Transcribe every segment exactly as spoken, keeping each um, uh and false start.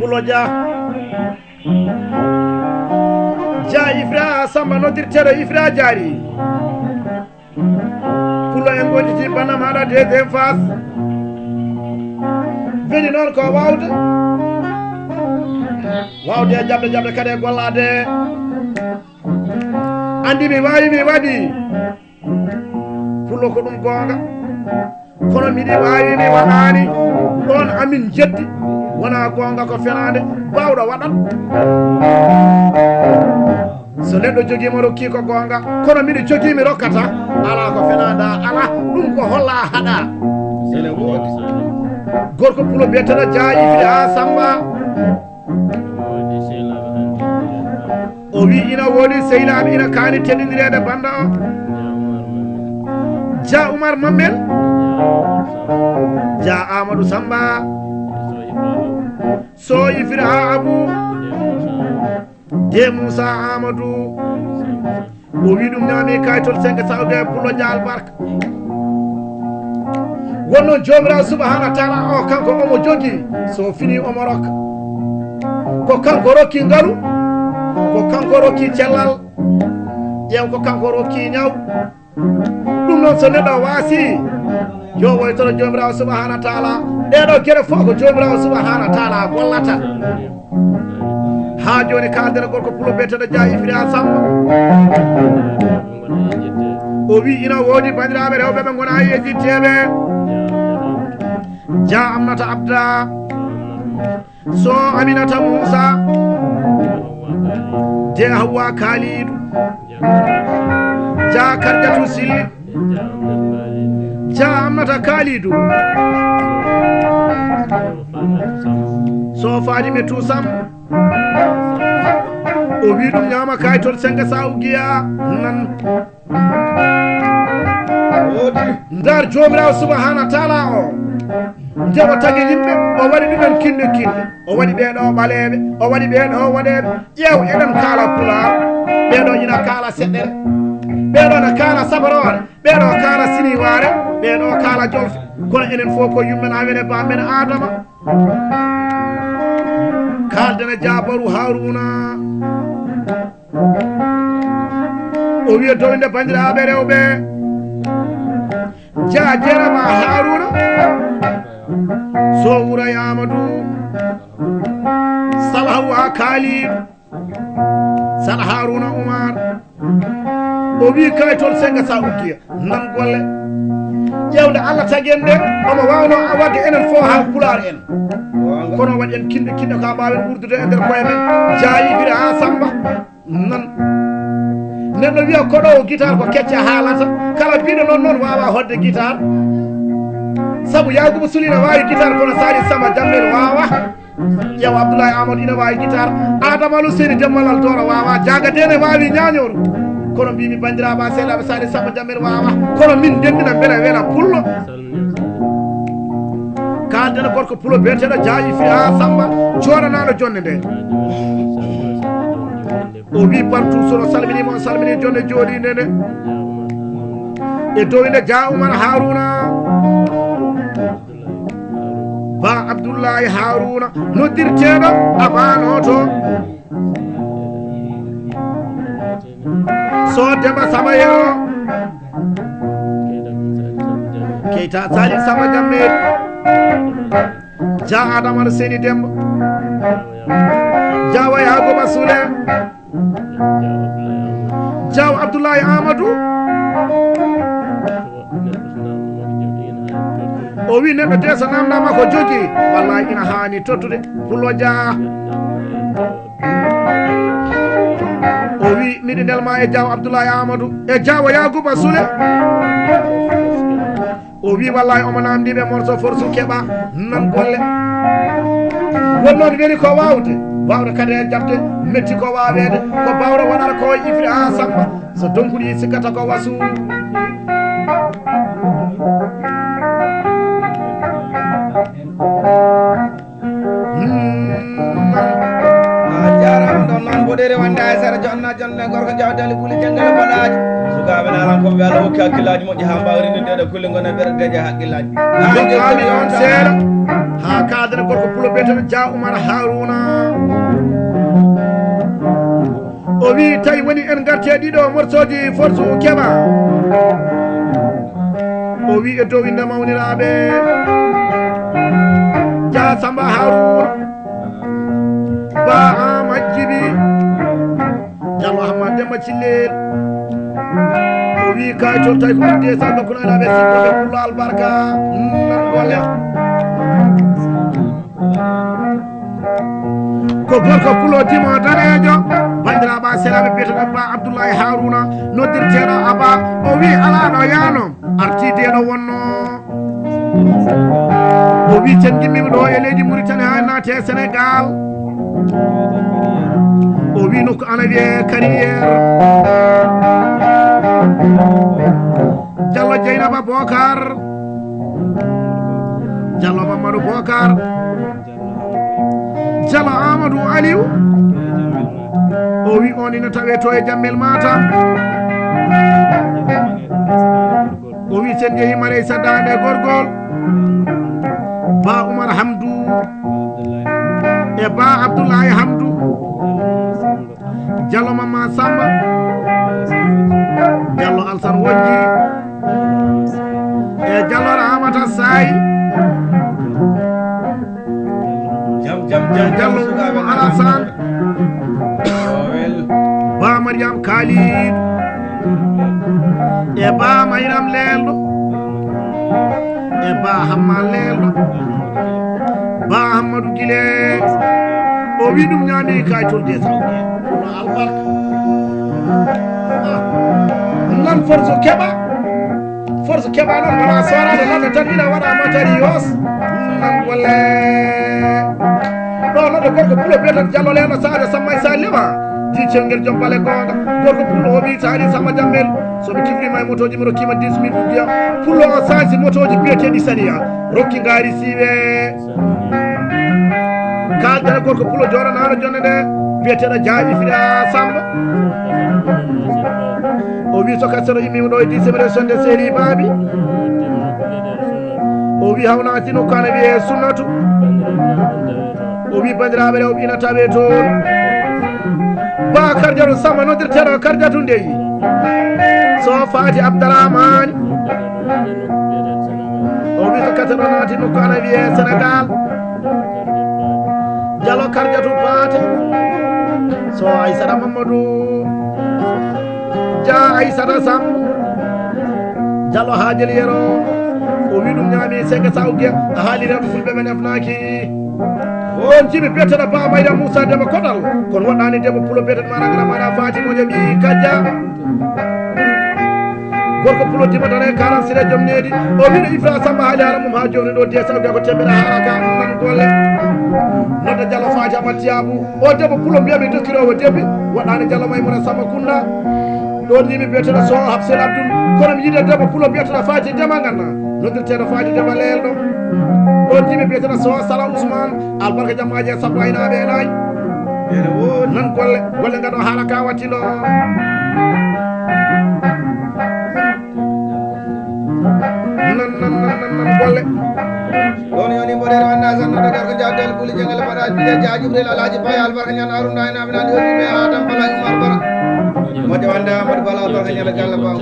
Pulo Dia. Dia Ifra Samba noddirteeɗo Ifra Diary. Pulo en golliti bannam haɗa deuxième phase. Weli noon ko waawde. Waawde e jaɓde jaɓde kadi e gollaade. Anndi mi waawi mi waɗi. Pulo ko ɗum goonga. Kono miɗi waawi mi waɗaani. Ɗoon amin njetti. Wonaa goonga ko fenaande. Baawɗo waɗat. So neɗɗo jogii mo rokki ko goonga. Kono miɗi jogii mi rokkata. Alaa ko fenaanda alaa. Ɗum ko holla haɗa. Ene woodi. Gorko pulo biyeteɗo jaayi fiɗa haa Samba. O wi ina woodi sehlaaɓe ina kaani teddindireede bannda o. Dia Oumar Mamel. Dia Amadou Samba. So ifira haa Abu. De Moussa Amadou. O wi ɗum ñaami kaytol cinq cent ga e pulo jaal barka. Wonno Joomiraawo subhanahu wa taala o kanko omo jogi, so fini omo rokka. Ko kanko rokki ngalu, ko kanko rokki cellal, ƴeew ko kanko rokki ñaw. Ɗum noon so neɗɗo waasi, yo woytoro Joomiraawo subhanahu wa taala. Ɗeɗo gere fof ko Joomiraawo subhanahu wa taala gollata. Haa jooni kaaldere gorko pulo biyeteɗo Dia Ifra Samba. O wi ina woodi banndiraaɓe rewɓe ɓe ngona e yejitteeɓe. Dia Aminata Abda. So Aminata Moussa. Dia Hawwa Kalidou. Dia Kardiatou Silli. Dia Aminata Kalidou. So Fadime Toussaint. O wi ɗum ñaama kaytol senga sa ugiya nan. Ndar Joomiraawo subhanahu wa taala o. Nde o tagi yimɓe, o waɗi ɗumen kinɗe kinɗe. O waɗi ɓee ɗo ɓaleeɓe, o waɗi ɓee ɗo woɗeeɓe. Ƴeew, eɗen kaala pulaar. Ɓee ɗo ina kaala seɗɗere. Ɓee ɗo na kaala saboroore. Ɓee ɗo kaala siniwaare. Ɓee ɗo kaala jolfe. Kono enen fof ko yummen amen e bammen Adama. Kaalden e Jaabaru Haruna. O wiya dowinde banndiraaɓe rewɓe. Dia Jeerama Haruna. So Wuray Amadou. Salhawa Kalidu. Sal Haruna Umar. O wi kaytol senga sa ukkiya. Nan golle. Ƴeewde Allah tagi en nde, omo waawno a wadde enen fof haa pulaar en. Kono waɗi en kinɗe, kinɗe ka mbaawen ɓurdude e nder koye men. Jaayi bira haa Samba. Nan. Neɗɗo wiya koɗo o guitar ko kecce haalata. Kala biɗo noon noon waawa hodde guitar. Sabu Yakuba Suli ne waawi guitar kono Sali Samba Jammel waawa. Ƴeew Abdoulaye Amadou ina waawi guitar. Adama Alou Seydi Dembalal Doro waawa. Jaaga Dene waawi ñaañooru. Kono mbimi banndiraaɓe seeɗaaɓe Sali Samba Jammel waawa. Kono min ndenndina mbela wela pullo. Kaalden gorko pulo biyeteeɗo Jaayi Fiya Samba jooɗanaano jonde nde. O wi partout so o salminiima, o salmini jonde jooɗiinde nde. E dow inde Dia Oumar Haruna. Ba Abdoulaye Haruna noddirteeɗo Abano to. So Demba Samba Yero. Keita Salim Samba Jammel. Dia Adama Seni Demba. Dia Yakuba Sule. Diaw Abdoulaye Amadou. O wi neɗɗo de so namdama ko jogi, wallahi ina haani tottude. Pullo Dia. O wi miɗi nelma e Diaw Abdoulaye Amadou e Diaw Yakuba Sule. O wi wallahi omo namdi ɓe morso force keɓa nan golle. Won noon weli ko wawde, wawde kadi e jaɓde, metti ko waweede, ko bawɗo waɗata ko ifri ha Samba, so donkuɗi sikkata ko wasu. Hmm. A jarama ɗon noon boɗere wonde hay sara jonna jonde gorko jawdali buli jangale mbaɗaji. Sukaɓe nalan ko ɓe Allah hokki hakkillaji moƴƴi ha mbawa rinde ɗeɗo kulle gona ɓerɗeji e hakkillaji. Jokkami on seeɗa ha Biyeteeɗo Dia Oumar Harouna. O wi tawi woni en garte ɗiɗo morceau ji force keɓa. O wi e dow innde mawniraaɓe. Dia Samba Harouna. Ba Amadou Djibi. Diallo Hamma Demba Cillel. O wi kaytol tawi ko ɓurdi e salɓe Kunaynaaɓe, sippoɓe Pullo albarka. Nan gole. Ko gorko Pullo dimo daneejo. Banndiraaɓe, sehilaaɓe, biyeteeɗo Ba Abdoulaye Harouna, noddirteeɗo Aba. O wi alaa ɗo yaano. Arti deeɗo wonno. O wi cen gimmiiɓe ɗo e leydi Mauritanie haa naate e Sénégal. O wi nokku ana wiyee Carrière. Diallo Dieynaba Bokar. Diallo Mamadou Bokar. Diallo Amadou Aliou. O wi on ina tawe to e Jammel Matam. O wi sen jehi Marey Saddaande Gorgol. Ba Oumar Hamdou. E Ba Abdoulaye Hamdou. Diallo Mama Samba. Diallo Alsan Wonji. E Diallo Ramata Sayi. Jam, jam, jam, jam, Diallo Oumou Alassane. Ba Mariam Khalid. E Ba Mayram Lelɗo. E Ba Hamma Lelɗo. Ba Hammadou Guilé. O wi ɗum ñaami kaytol de sawke. Kono albarka. Ah. Nan force keɓa. Force keɓa noon wona soorade lata tan ina waɗa matériaux. Nan golle. Ɗo noon ɗo gorko Pullo biyeteeɗo Diallo Lelɗo Sadio Samma e Salima. Di cewngel joom bale goonga. Gorko Pullo o wi taari Samma Jammel. So ɓe kifrima e motooji mi rokkima dix mille uggiya. Pullo o sansi motooji biyeteeɗi Saniya. Rokki ngaari siiwe. Kaldere gorko Pullo jooɗanaano jonde nde. Biyeteeɗo Jaaji Fira Samba. O wi so kasoro immima ɗo e dix semaine sonde seri baabi. O wi hawnaati nokku ana wiyee Sunnatu. O wi banndiraaɓe rewɓe ina tawe toon. Ba Kardiatou Samba noddirteeɗo Kardiatou ndeyi. So Fati Abdarahmani. O wi ko katano naati nokku ana wiyee Sénégal. Diallo Kardiatou Paate. So Aissata Mamadou. Dia Aissata Samb. Diallo Hajel Yero. O wi ɗum ñaami seke sa ugge. A haali rewɓe fulɓe men efnaaki. On jimi biyeteeɗo Ba Mayda Moussa Demba Kotal. Kono waɗɗaani debbo Pullo biyeteeɗo Mara Gara Mara Fatima Jabi Kadja. Gorko Pullo dimatane karan sire joom needi. O wiɗo Ifra Samba haali haala mum haa jooni ɗo diya sawdi ko temɓere haala ka nan golle. Nodda Diallo Fatima Tiabu. O debbo Pullo mbiyami dokkiroowo debbi. Waɗɗaani Diallo Maymuna Samba Kunda. Ɗon yimi biyeteeɗo so Hafsel Abdul. Kono mi yiɗe debbo Pullo biyeteeɗo Faji Dema Ganna. Noddirteeɗo Faji Dema Leelɗo. Ɗon yimi biyeteeɗo so Sala Ousmane. Albarka jammaaji e sappo aynaaɓe e nayi. Nan golle, golle ngaɗo haala ka wattindo. Nan, nan, nan, nan, nan golle. Ɗon yoni mboɗeere wannda sanno de garko jawdel buli jangal fada biya ja Jibril Alhaji Baye albarka ñan arunda ina amina ndi hoti me Adam Bala Umar Bara. Moƴƴo wannda Amadou Bala albarka ñan galle bawo.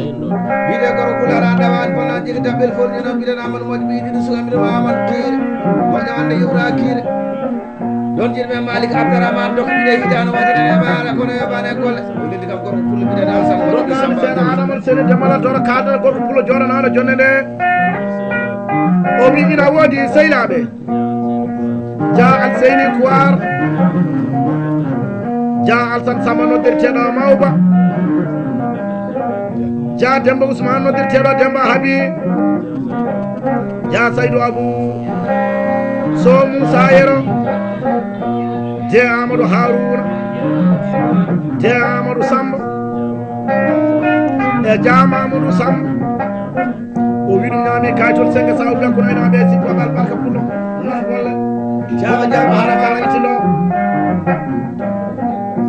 Wiide gorko Pullo aɗa annda waan kono jigi dabbel fotni noon mbiɗen Amadou Moƴƴo ɓe yiɗi ɗum suka mbiɗo Amadou Kiire. Moƴƴo wannda Ibra Kiire. Ɗon jiɗ men Malik Abdourahmane Dok mbiɗe hitaano waɗde ne maara kono yoɓaane golle. O lindi kam gorko Pullo mbiɗen Alassane Moƴƴo Samba Sene Adama Sene Jamala Doro Kadal gorko Pullo jooɗanaano jonde nde. O wi ina woodi sehlaaɓe. Dia Alseyni Kouar. Dia Alsan Samba noddirteeɗo Mawba. Dia Demba Ousmane noddirteeɗo Demba Habi. Dia Saydou Abou. So Moussa Yero. Dia Amadou Harouna. Dia Amadou Samba. E Dia Mamadou Samba. O wi ɗum ñaami kaytol senge sa ubbi hakkunde aynaaɓe e sippo albarka Pullo. Golle. Jaama jaama hara ka artino.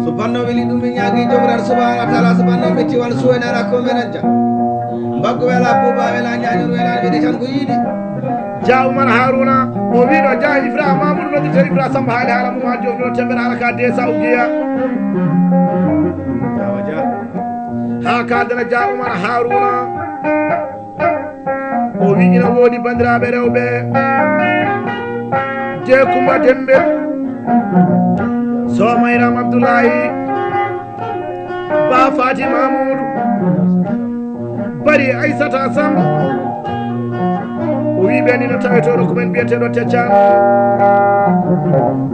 So banno weli ɗum mi ñaagi Jomiraɗo subhanahu wa taala, so banno metti wano suwenara ko menen ja. Mbaggu wela buuba wela ñañon wela weli tan ko yiɗi. Ja Umar Haruna, o wi ɗo ja Ifra Mamoudou noddirte Ifra Samba haali haala mum ha joni ɗo temɓere haala ka de Saudiya. Ha ka dana ja Umar Haruna. O wi ina woodi bandiraɓe rewɓe. Je Kumba Dembe. So Mayram Abdoulaye. Ba Fati Mamoudou. Bari Aissata Samba. O wi ɓen ina taweto ɗo ko men mbiyeteɗo Teccan.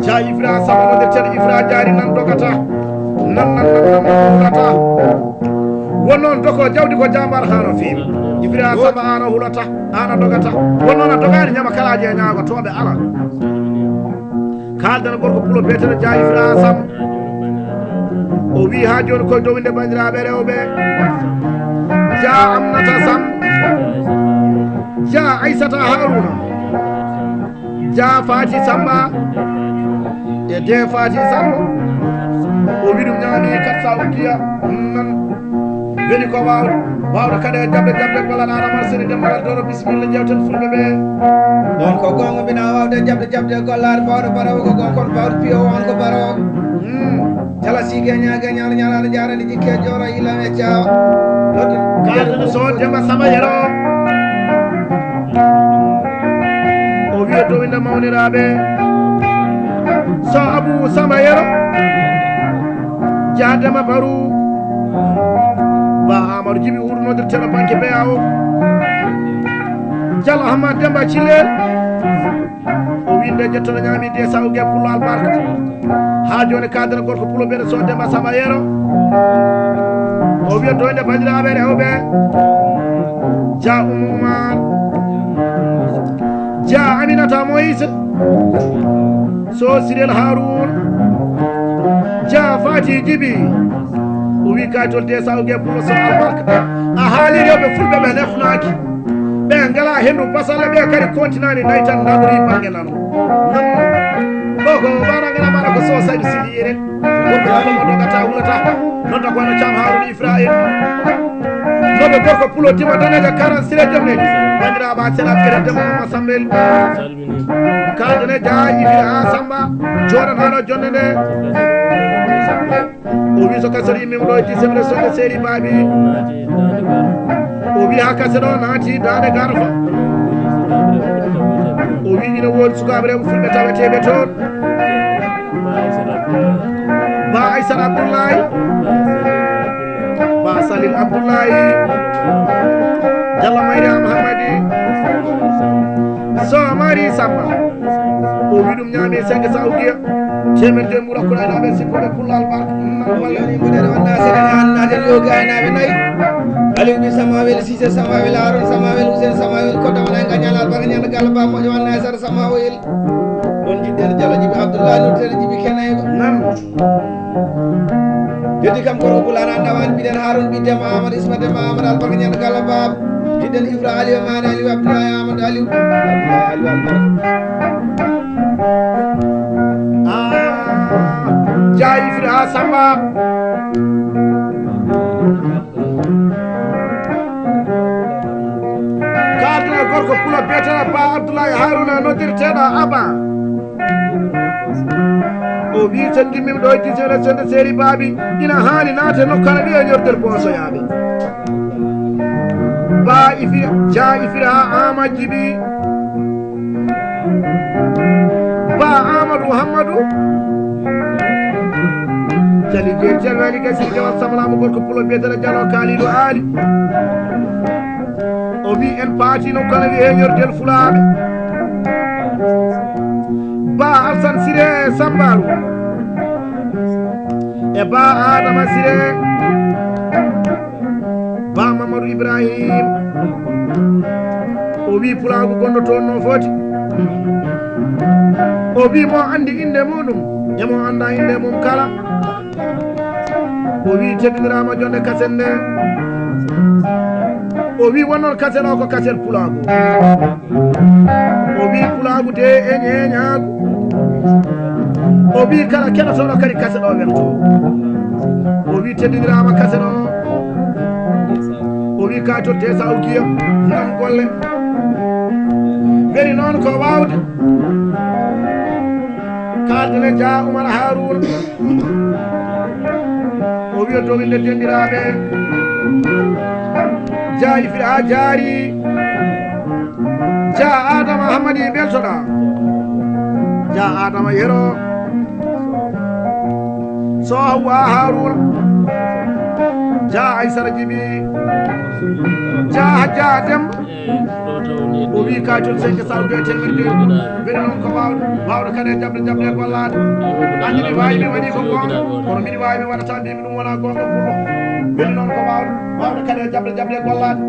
Ja Ifra Samba no deftere Ifra jaari nan dogata. Nan, nan, nan, nan, nan dogata. Won noon doko jawdi ko jambar hano feewi. Ifra Samba ano hulata, ano dogata. Won noon a dogani ñama kalaji e ñaago toɓe ala. Kaldan gorko pulo beteɗo ja Ifra Samba. O wi ha joni koye dowinde bandiraɓe rewɓe. Ja Amnata Samba. Ja Aissata Haruna. Ja Fati Samba. E de Fati Samba. O wi ɗum ñaami quatre cents ukiya. Nan. Weli ko wawde. Wawde kadi e jaɓde jaɓde gollal Adama Seni Demba Doro, bisimilla, jewten fulɓe ɓe. Ɗon ko gonga mbina wawde jaɓde jaɓde gollal bawɗo barawo ko gon kon bawɗo piyo on ko barawo. Hmm. Jala sige ñaage ñaalo ñaalaɗo jarani jikke joro ila e cawa. Kalden so Demba Samba Yero. O wiya to inde mawniraaɓe. So Abou Samba Yero. Jaadema Baru. Ba Amadou Jibi wuurnodirteɗo banque B A O. Jalo Hamad Demba Cilel. O winde jettoɗo ñaami de saw ge pullo albarka. Ha joni kadana gorko pulo beɗe so Demba Samba Yero. O wiya doyde bandiraɓe rewɓe. Ja Oumou Oumar. Ja Aminata Moïse. So Sirel Haroun. Ja Fati Jibi. O wi kaytol de saw ge pulo so albarka. A haali rewɓe fulɓe ɓe nefnaki. Ɓe ngala hendu basala ɓe kadi continani nayi tan namri bange nano. Nan. Boko bana ngala bana ko so sabi sili eren. Ko ko ko no gata wulata. Non ta ko no cham Harun Ifra en. No ɓe gorko pulo tima daneja karan sire jamneji. Bandira ba sela kere demo masambel. Kadene ja Ifra Samba. Jodan hano jonne ne. O wi so kasori min ɗo e dixième région de Seri Babi. O wi ha kase ɗo naati Daande Garfa. O wi ina woodi sukaaɓe rewɓe fulɓe taweteeɓe toon. Ba Aissata Abdoulaye. Ba Salil Abdoulaye. Jalla Mayri Hamadi. So Mari Samba. O wi ɗum ñaami cinq cents ukiya. Temen joyi mbura kuraɗaɓe sippoɓe pullal barka. Nan walla. Yoni mbuɗere wonna seɗen han naten yogi aynaɓe nayi. Aliou bi Samawel, Cissé Samawel, Aaron Samawel, Ousseine Samawel, Kodda wona e gañal albarka ñande Galla Ba moƴƴo wonna e Sara Samawel. On jiɗɗen Jalo Jibi Abdoulaye Nurtel Jibi Kenayba. Nan. Heddi kam gorko Pulaar an ɗawan mbiɗen Harun ɓiɗɗe ma Amadou Isma Demba Amadou Albarka ñande Galla Baba. Jiɗɗen Ibra Aliou Mane Aliou Abdoulaye Amadou Aliou Abdoulaye Aliou Albarka. Ah, ja Ifra Samba. Kadre gorko pula betana ba Abdoulaye Haruna noddirteɗo Aba. O wi tan gimmi ɗo e dix-huit sende seri baabi ina haani naate nokkana ɓe e ñorder bosoyaaɓe. Ba ifi ja ifira ama jibi. Ba Amadou Hammadou. Jali jeeri jali wali gasiri jawal samalamu gorko pulo biyetata jalo kalilu ali. O wi en paati noon kala wi heñordel fulaaɓe. Ba Alsan Sire Sambaru. E ba Adama Sire. Ba Mamadou Ibrahim. O wi pulaagu gonɗo toon no foti. O wi mo anndi innde muɗum e mo annda innde mum kala. O wi teddiniraama jonde kasel nde. O wi wonnoon kasel o ko kasel pulaagu. O wi pulaagu de e ñeeñaagu. O wi kala keɗotooɗo kadi kasel o welto. O wi teddiniraama kasel o. O wi ka totte sa o giya nan golle. Weli noon ko waawde kaalden e Jah Oumar Harouna. O wiya dow inde denɗiraaɓe. Jah Ifira jaari. Jah Adama Hamadi beltoɗaa. Jah Adama Yero. Sohwa Harouna. Jah Aysara Jibi. Jah Hajja Demba. O wi kaacol cinq cent wiya teemer joyi. Weli noon ko waawde, waawde kadi e jaɓde, jaɓde e gollaade. Anndi mi waawi, mi waɗi ko goonga, kono miɗi waawi, mi waɗata, mbimi ɗum wona goonga pullo. Weli noon ko waawde, waawde kadi e jaɓde, jaɓde e gollaade.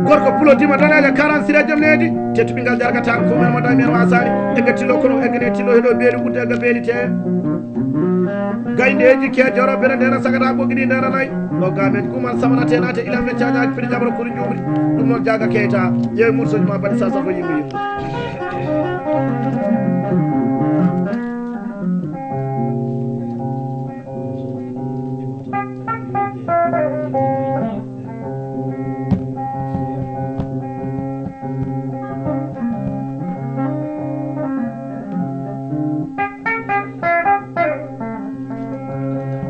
Gorko pulo dima daneejo, quarante sira jom needi, tetu ɓingal jargataako, ko men mo dami en wasaani. Egga tilo kono, eggene tilo heɗo beeli, wudde egga beeli te. Gayndeeji ke joro bere ndena sagata ɓoggi ɗi ndena nayi. Ɗo gamen kumal samana tenate ilan men cañaji piri jabro kuri jumri. Ɗum noon Jaga Keita, ƴeewi mursoji ma baɗi sasa ko yimɓe yimɓe.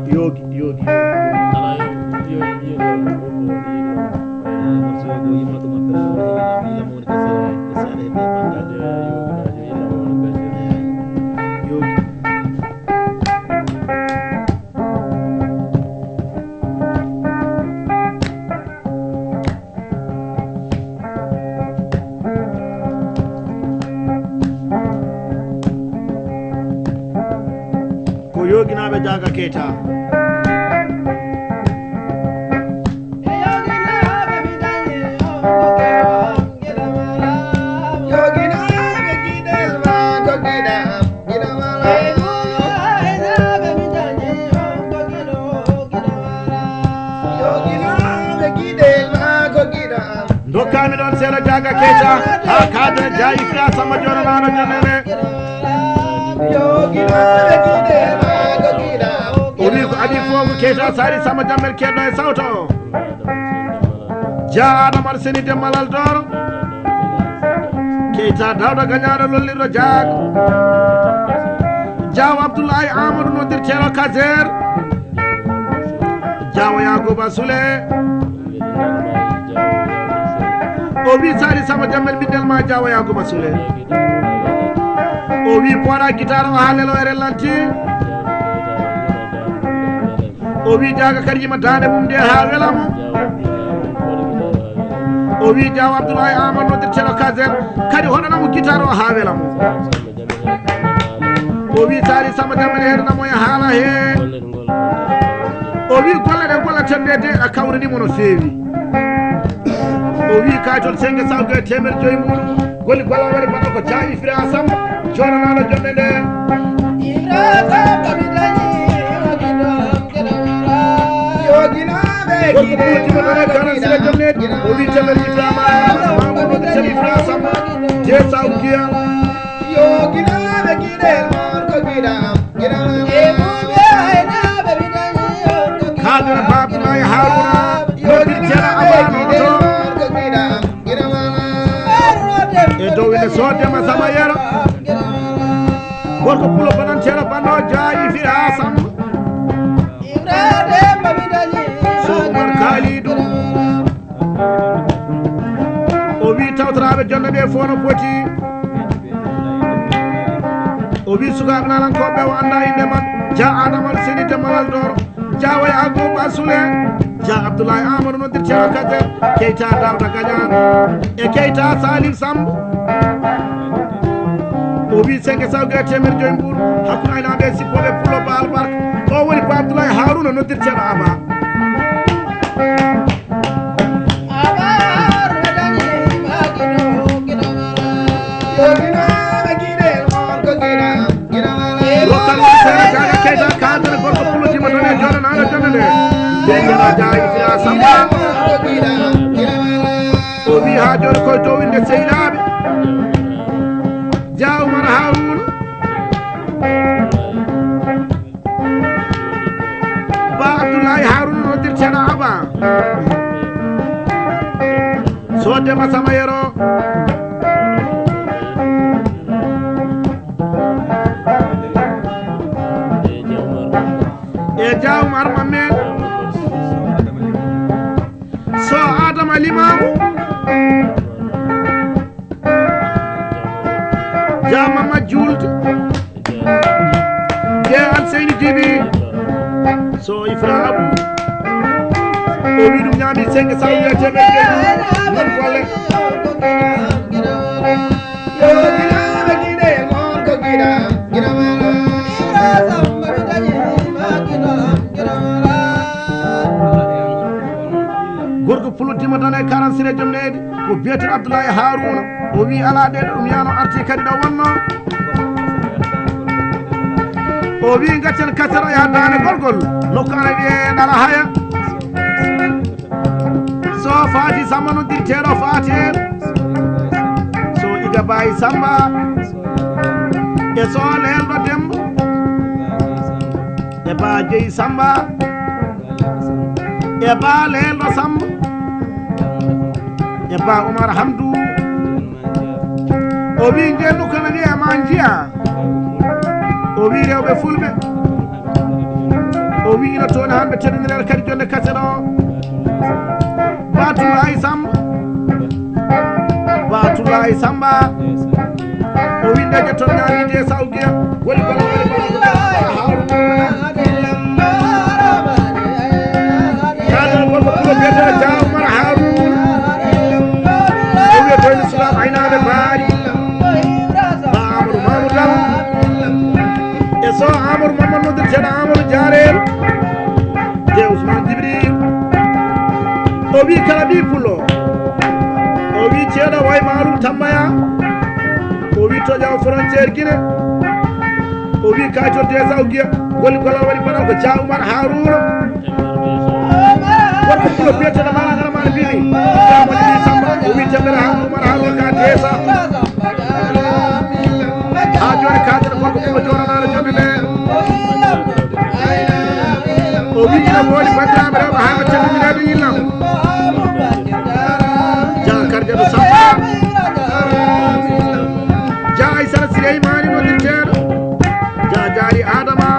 Yoogi, yoogi. Ala yo, yo, yo, yo, yo, yo. Yoogi. Ko yooginaaɓe Jaaga Keyta. Dokkami ɗon seeɗa Jaaga Keyta, haa kaadere jaayi fiya Samba Joona Naano Jonere. O wi ko adii fof ko Keyta Sali Samba Jammel keedno e sawto o. Jaa Adama Arseni Dembalal Doro. Keyta Dawda Gañaano lollirɗo Jaaga. Jaawo Abdoulaye Amadou noddirteeɗo Kazer. Jaawo Yakuba Sule. O wi Sali Samba Jammel ɓiɗɗel ma Jaawo Yakuba Sule. O wi pooɗa gitaar o haa lelo e relanti. O wi Jaaga kadi yima daande mum nde haa wela mo. O wi Jaawo Abdoulaye Amadou noddirteeɗo Kazer kadi hoɗana mo gitaar o haa wela mo. O wi Sali Samba Jammel heɗana mo e haala he. O wi golle ɗe gollaten ɗe de a kawrini mo no feewi. O wi kaacol senge sawge teemer joyi mbuɗu. Woni gollal waɗi mbaɗa ko caayi fira Samba. Joɗanaɗo jonde nde. Gorko ɓurɗo jima ɗon e kanan sira jonneɗi. O wi teemer Ibrahima. Mamadou Sali Ibrahima Samba. Je sawgiya. Yo ginaaɓe giɗel mon ko giɗam. Kaadira Ba Abdoulaye Haruna, noddirteeɗo Abba Noto. E dow inde soodde ma Samba Yero. Gorko pulo bonanteeɗo banno jaayi fira Samba. Sow Umar Kalidou. O wi tawtoraaɓe jonde ɓe fof no poti. O wi sukaaɓe naalankooɓe o annda innde man. Jaa Adama Arseni Dembalal Doro. Jaa Waya Agoba Sule. Jaa Abdoulaye Amadou noddirteeɗo Kader. Keyta Dawda Gañaan. E Keyta Salim Samb. O wi senge sawge teemer joyi mbuɗu. Hakkunde aynaaɓe e sippooɓe pulo Baal Barka. O woni Ba Abdoulaye Haruna noddirteeɗo Aba. Rokkan ɗum seeɗa Jaaga Keyta, kaadere gorko pulo jima ɗon e jooɗo naano jonde nde. Ɓe ngara jaayi fira Samba. O wi haa jooni koye towinde sehilaaɓe. Jaa Umar Haruna. Ba Abdoulaye Haruna noddirteeɗo Aba. Demba Sama Yero. E Jawmar Mamme. So Adama Limamu. Jama ma julde. Je Alseyni Jibi. So Ifra Abu. O wi ɗum ñaami senge sa wiya teɓe. Non folle. Gorko Pulo Dima Dane, Karan Sire Jom Neydi, ko biyeteɗo Abdoulaye Haruna. O wi ala ɗe ɗum yano arti kadi ɗo wonno. O wi gaccen kasara ya dane golgol. Nokku ana wiye Ɗala Haya. So Fati Samba noddirteɗo Fati en. So Iga Baye Samba. E so Lelɗo Demba. E Ba Jeyi Samba. E Ba Lelɗo Samba. E Ba Umar Hamdu. O wi njennu kana wiye ma njiya. O wi rewɓe fulɓe. O wi ina toon han ɓe teddinirere kadi jonde kase ɗo. Batulaay Samba. Batulaay Samba. O winde je ton ñaami de sawgiya. Woni bala woni bala ko bala hawru. Kaɗa wonko ɗo biyetee Jawmar Haruna. O wiyetee ni Sulam Aynaaɓe Baari. Ba Amadou Mamoudou Dam. E so Amadou Mamadou noddirteeɗo Amadou Jaarel. Je Ousmane Djibril. O wi kala ɓi Pulo. O wi ceeɗa way Maalum Tambaya. O wi to ƴaw frontière Guinée. O wi kayto desa o giya. Golli gollal waɗi banal ko Dia Oumar Harouna. Gorko Pulo biyeteeɗo Mala Aramana Bibi. Ibrahima Djibi Samba. O wi jambere Harouna Oumar Harouna ka desa. Ha joni kadira gorko Pulo joɗanaɗo jonde nde. O wi ina woni bandiraɓe rewɓe ha ɓe calminireɓe yillam. Dia Kardiatou Samba. Dia Aissata Souleymani noddirteɗo. Dia Diary Adama.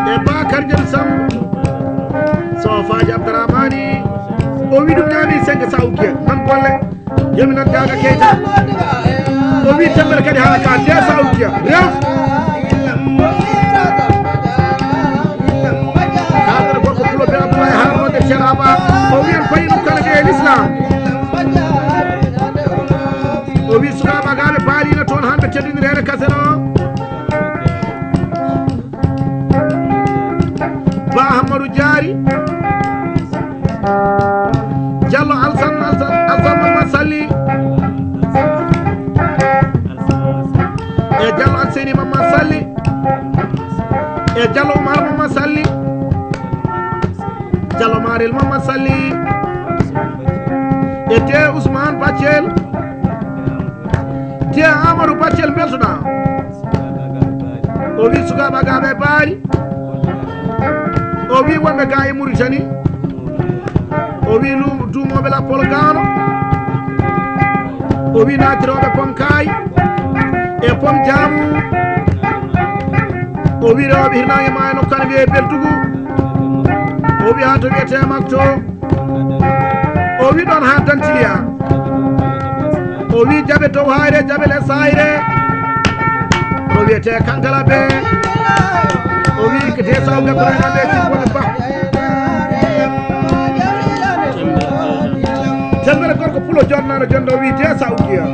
E Ba Kardiatou Samba. Sofaji Abdouramani. O wi ɗum ñaami cinq cent ou bien. Man golle. Yaminan Gaga Keita. O wi tembere kadi ha ka desa o giya. Ref. Kadara gorko Pulo be Abdoulaye Haruna de Cenaba. O wi en fayi ɗum kala ɓe l'islam. O wi sukaɓa gaɓe baalino toon hanɓe teddinirede kaseno. Ba Hammadou Diary. Diallo Alsan, Alsan, Alsan Mamman Salli. E Diallo Alseni Mamman Salli. E Diallo Oumar Mamman Salli. Diallo Marel Mamman Salli. E te Ousmane Bathel. Te Amadou Bathel beltoɗa. O wi sukaɓa gaɓe baari. O wi wonɓe ga e Mauritanie. O wi lumo dumoɓe lappol gano. O wi natiroɓe pom kay. E pom jamu. O wi rewɓe hirnange ma e nokkane wiye beltugu. O wi ha to wiyete makto. O wi ɗon ha Dantiliya. O wi jaɓe dow hayre, jaɓe les hayre. O wiyete Kankala be. O wi ko de sawga ko rena be ci wala ba. Jambere gorko Pulo jonnano jonde o wi de sawgiya.